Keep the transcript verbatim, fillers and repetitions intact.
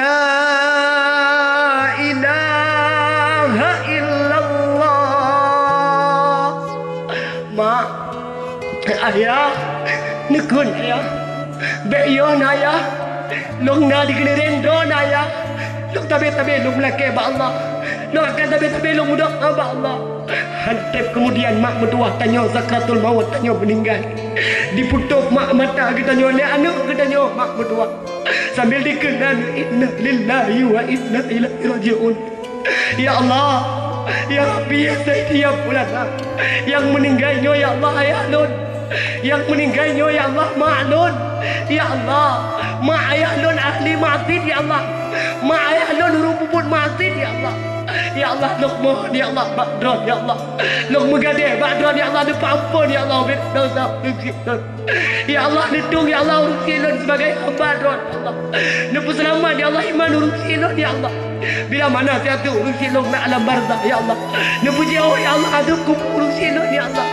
La ilaha illallah. Mak, Ayah, neukheun Ayah. Bék yoh na Ayah. Lôn na di keuleuren droe na Ayah. Lôn tabé-tabé lôn meulakée bak Allah. Lôn akan tabé-tabé lôn meudoá bak Allah. Hán treb keumudian mak meutuwah tanyoe sakratul maut, tanyoe meuninggai. Jipeutôb mak mata geutanyoe lé aneuk geutanyoe mak meutuwah. Sambil dikheun aneuk, "Inna lillahi wa inna ilaihi raji'un." Ya Allah, ya Rabbi, ya Sayyidi, ya Maulana. Nyang meuninggai nyoe, ya Allah, ayah lôn. Nyang meuninggai nyoe, ya Allah, mak lôn. Ya Allah, mak ayah lôn ahli maksiat, ya Allah. Mak ayah lôn ureuëng peubuet maksiat, ya Allah. Ya Allah, lôn mohon, ya Allah, bak droe, ya Allah. Lôn meugadée bak droe, ya Allah, neupeuamphon, ya Allah, ubit desya ureuëng syiek lôn. Ya Allah, neutulông, ya Allah, ureuëng syiek lôn sibagai hamba droe, ya Allah. Neupeuseulamat, ya Allah, iman ureuëng syiek lôn, ya Allah. Bila mana siat ureuëng syiek lôn na alam barzakh, ya Allah. Neupeujiôh, ya Allah, adeueb kubu ureuëng syiek lôn, ya Allah.